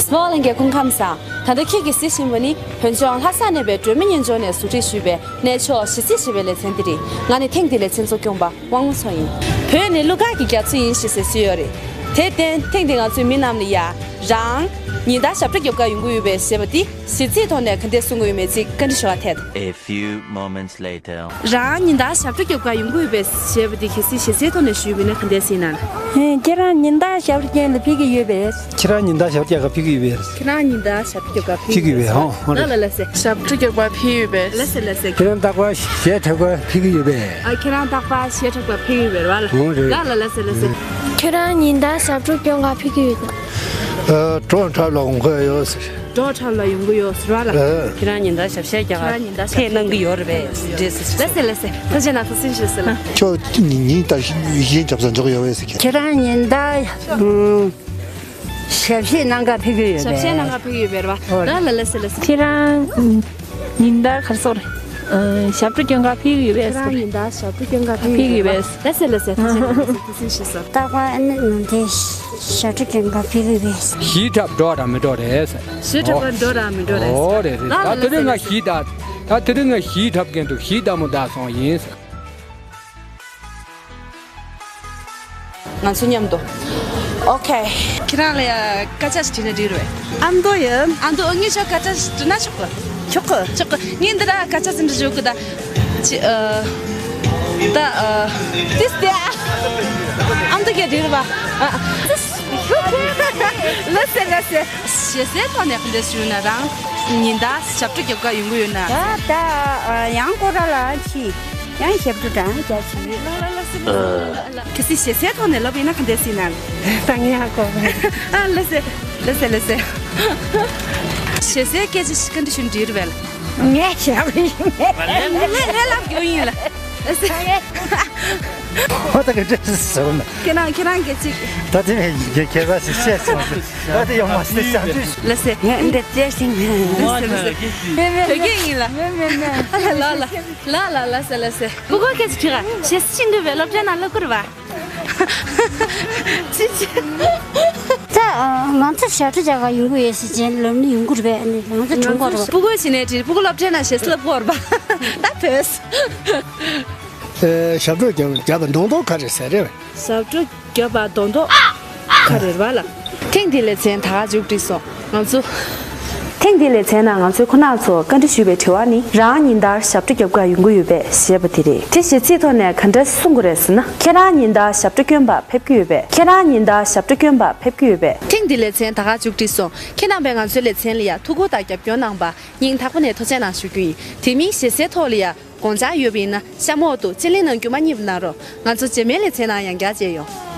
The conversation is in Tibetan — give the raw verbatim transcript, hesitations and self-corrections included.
སྨོན་ལམ་གྱི་སྐུ་ཁམས་བཟང་། ད་ལྟ་ཁྱེད་ཀྱིས་གཟིགས་བཞིན་པ་ནི་བོད་ལྗོངས་ལྷ་ས་གནས་པའི་སྒྲོལ་མ་གཉེན་ལྕོག་ནས་ཟུང་འབྲེལ་ཞུས་པའི་གནས་མཆོག་ཞི་རྩེ་ཞེས་པའི་ལེ་ཚན་འདི་རེད། ང་ནི་ཐེངས་འདིའི་ལེ་ཚན་གཙོ་སྐྱོང་པ་དབང་མོ་མཚོ་ཡིན། བོད་ནི་གླུ་གར་གྱི་རྒྱ་མཚོ་ཡིན་ཞེས་ཟེར་སྲོལ་ཡོད་རེད། དེར་བརྟེན་ཐེངས་འདི་ང་ཚོས་མི་རྣམས་ལ་ཡ། རང་། ཉིན་ལྟར་ཞབས་བྲོ་རྒྱོབ་གར་ཡོང་གི་ཡོད་པས་ཞེས་པ་འདི་གཞས་ཚིག་ཐོག་ནས་ག་འདྲས་གསུང་གི་ཡོད་མེད་ཅིག་བཀའ་འདྲི་ཞུ་བར་འཐད། A few moments later. རང་ཉིན་ལྟར་ཞབས་བྲོ་རྒྱོབ་གར་ཡོང་གི་ཡོད་པས་ཞེས་པ་འདི་གལ་སྲིད་གཞས་ཚིག་ཐོག་ནས་ཞུས་པ་ཡིན་ན་ག་འདྲས་ཡིན་ན། ཧེ། ཁྱེད་རང་ཉིན་ལྟར་ཞབས་བྲོ་རྒྱག་ལ་ཕེབས་ཀྱི་ཡོད་པས། ཁྱེད་རང་ཉིན་ལྟར་ཞབས་བྲོ་རྒྱག་གར་ཕེབས་ཀྱི་ཡོད་པས། ཁྱེད་རང་ཉིན་ལྟར་ཞབས་བྲོ་རྒྱོབ་གར་ཕེབས་ཀྱི་ཡོད་པས། ཧོ། ཧོ། ལ་ལ་ལ་སེ། ཞབས་བྲོ་རྒྱོབ་གར་ཕེབས་ཡོད་པས། ལ་སེ་ལ་སེ། ཁྱེད་རང་རྟག་པར་གཞས་འཁྲབ་གར་ཕེབས་ཀྱི་ཡོད་པས། ཨ། ཁྱེད་རང་རྟག་པར་གཞས་འཁྲབ་གར་ཕེབས་ཀྱི་ཡོད་པས་ར་ལ། ཧོ་རེད། ལ་ལ་ལ་སེ་ལ་སེ། ཁྱེད་རང་ཉིན་ལྟར་ཞབས་བྲོ་རྒྱོབ་གར་ཕེབས་ཀྱི་ཡོད་པས། ཨ། བྲོ་འཁྲབ་ལ་འོང་གི་ཡོད་ཟེར། བྲོ་འཁྲབ་ལ་ཡོང་གི་ཡོད་ཟེར་བ་ལ། ཨ། ཁྱེད་རང་ཉིན་ལྟར་ཞབས་གཞས་རྒྱག་གར་ཁྱེད་རང་ཉིན་ལྟར་ཕེབས་གནང་གི་ཡོད་རེད་པས། འདྲེས་སེ། ལ་སེ་ལ་སེ། ཐུགས་རྗེ་གནང་། ཐུགས་རྗེ་ཆེ་ཟེར་ལ། ཁྱོད་ཉིན་ལྟར་གཞས་འཁྲབ་སར་འཇོག་ཡོད་པས་ཟེར། ཁྱེད་རང་ཉིན་ལྟར། ཨུམ། ཞབས་གཞས་གནང་གར་ཕེབས་ཀྱི་ཡོད་པས། ཞབས་གཞས་གནང་གར་ཕེབས་ཀྱི་ཡོད་པས་ར། ཨོ། ལ་ལ་ལ་སེ་ལ་སེ། ཁྱེད་རང་ཉིན་ལྟར་ག་རེ་ཟེར་དགོས་རེད། ཨ། ཞབས་བྲོ་རྒྱག་གར་ཕེབས་ཀྱི་ཡོད་པས། ཁྱེད་རང་ཉིན་ལྟར་ཞབས་བྲོ་རྒྱག་གར་ཕེབས་ཀྱི་ཡོད་པས། ལ་སེ་ལ་སེ། ཐུགས་རྗེ་གནང་། ཐུགས་རྗེ་ཆེ་ཟེར། རྟག་པར་ཨ་ནི་ང་དེ་ཞབས་བྲོ་རྒྱག་གར་ཕེབས་ཀྱི་ཡོད་པས། གཞས་འཁྲབ་འགྲོ་ར་མི་འགྲོ་རེད་ཟེར། གཞས་འཁྲབ་པར་འགྲོ་ར་མི་འགྲོ་རེད་ཟེར། ཨོ་རེད་རེད། ལ་ད་ལ་དེ་རིང་ང་ལ་སེ་ལ་སེ། གཞས་ད། ད་དེ་རིང་ང་གཞས་འཁྲབ་མཁན་འདུག་གཞས་ལྟད་མོ་ལྟ་སོང་ཡིན་ཟེར། ང་ཚོ་མཉམ་དུ། ཨོ་ཁེ། ཁྱེད་རང་ལ་ཡ་སྐད་ཆ་ཞིག་དྲིས་ན་འགྲིག་རེད་པས། ཨ་མདོ་ཡིན། ཨ་མདོ། ངས་ཁྱོད་སྐད་ཆ་ཞིག་དྲིས་ན་ཆོག་གི། ཆོག་གི། ཆོག་གི། ངས་འདི་ར་སྐད་ཆ་ཟིན་འདྲི་ཞུ་གི་ད། ཅི། ཨ། ད། ཨ། ཏིས་ཏེ། ཨ་མདོ་ག་འགྲིག་རེད་པ། ཨ། ལ་སེ་ལ་སེ། གཞས་ཚིག་ཐོག་ནས་ག་འདྲས་ཞུས་ན། རང་ཉིན་ལྟར་ཞབས་བྲོ་རྒྱོབ་གར་ཡོང་གི་ཡོད་ན། ད་ད། ཨ། ཡང་སྐོར་ར་ལ་ཕྱིན། ཡང་ཞབས་བྲོ་འདྲ་རྒྱག་ཕྱིན། ལ་ལ་ལ་སེ། གལ་སྲིད་གཞས་ཚིག་ཐོག་ནས་ལབ་ཡིན་ན་ག་འདྲས་ཡིན་ན། ད་ངས་ཧ་གོ། ཨ། ལ་སེ། ལ་སེ་ལ་སེ། གཞས་ཚིག་སྐད་ཆ་ཞིག་བཀའ་འདྲི་ཞུ་ན་འགྲིག་རེད་པས། ངས་ཞབས་བྲོ་ཡིན། ངས་ངས་ལབ་རྒྱུ་ཡིན་ལ། ལ་སེ། ཨོ་ད་ག་འདྲས་ཟེར་ན། ཁྱེད་རང་ཁྱེད་རང་སྐད་ཅིག་ད་དེ་ངས་ཁྱད་པར་ཞིག་བཤད་སོང་། ད་དེ་ཡོང་མ་སྲིད་བསམ་ཚུལ། ལ་སེ། ངས་འདི་བཙལ་ཞིང་། ལ་སེ་ལ་སེ། བོད་སྐད་ཡིན་ལ། མེད་མེད་མེད། ལ་ལ་ལ་ལ་ལ་སེ་ལ་སེ། ཀུ་ཀུ་སྐད་ཅིག་དྲིས་ག་གཞས་ཤེས་ཀྱི་ཡོད་པས། སློབ་གྲྭའི་ནང་སློབ་ཀྱི་རེད་པ། ཅི་ཅི། ད་ང་ཚོ་ཞབས་བྲོ་རྒྱག་ག་ཡོང་གི་རེད་ཟེར་བྱས་ལབ་ནི་ཡོང་གི་རེད་པས། ཨ་ནི་ང་ཚོ་གྲོངས་པ་རེད་པ། ཕྲུ་གུ་ཞིག་ནས་དྲིས། ཕྲུ་གུ་སློབ་གྲྭའི་ནང་གཞས་སློབ་ཀྱི་ཡོད་རེད་པ། ད་བོས། ཨེ། ཞབས་བྲོ་རྒྱབ་རྒྱབ་པ་མདོག་མདོག་ག་རེ་ཟེར་རེད། ཞབས་བྲོ་རྒྱབ་པ་མདོག་མདོག་ག་རེ་རེད་པ་ལ། ཐེངས་འདིའི་ལེ་ཚན་ད་ག་མཇུག་སྒྲིལ་སོང་། ང་ཚོ། ཐེངས་འདིའི་ལེ་ཚན་ནང་ང་ཚོས་ཁོང་རྣམ་ཚོར་བཀའ་འདྲི་ཞུས་པའི་དྲི་བ་ནི། རང་ཉིན་ལྟར་ཞབས་བྲོ་རྒྱབ་གར་ཡོང་གི་ཡོད་པས་ཞེས་པ་དེ་རེད། དེ་གཞས་ཚིག་ཐོག་ནས་ག་འདྲ་གསུང་དགོས་རེད་ཟེར་ན། ཁྱེད་རང་ཉིན་ལྟར་ཞབས་བྲོ་སྐྱོན་པར་ཕེབས་ཀྱི་ཡོད་པས། ཁྱེད་རང་ཉིན་ལྟར་ཞབས་བྲོ་སྐྱོན་པར་ཕེབས་ཀྱི་ཡོད་པས། ཐེངས་འདིའི་ལེ་ཚན་ད་ག་མཇུག་སྒྲིལ་སོང་། ཁྱེད་རྣམ་པས་ང་ཚོའི་ལེ་ཚན་ལ་ཡ་ཐུགས་ཁུར་དང་རྒྱབ་སྐྱོར་གནང་བར་སྙིང་ཐག་པ་ནས་ཐུགས་རྗེ་གནང་ཞུ་རྒྱུ་ཡིན། དེ་མིན་གཞས་ཚིག་ཐོག་ལ་ཡ་དགོངས་འཆར་ཡོད་པ་ཡིན་ན་གཤམ་འོག་ཏུ་དཔྱད་གླེང་གནང་རྒྱུ་མ་བསྙེལ་བ་གནང་རོགས། ང་ཚོ་རྗེས་མའི་ལེ་ཚན་ནང་ཡང་བསྐྱར་མཇལ་ཡོང་།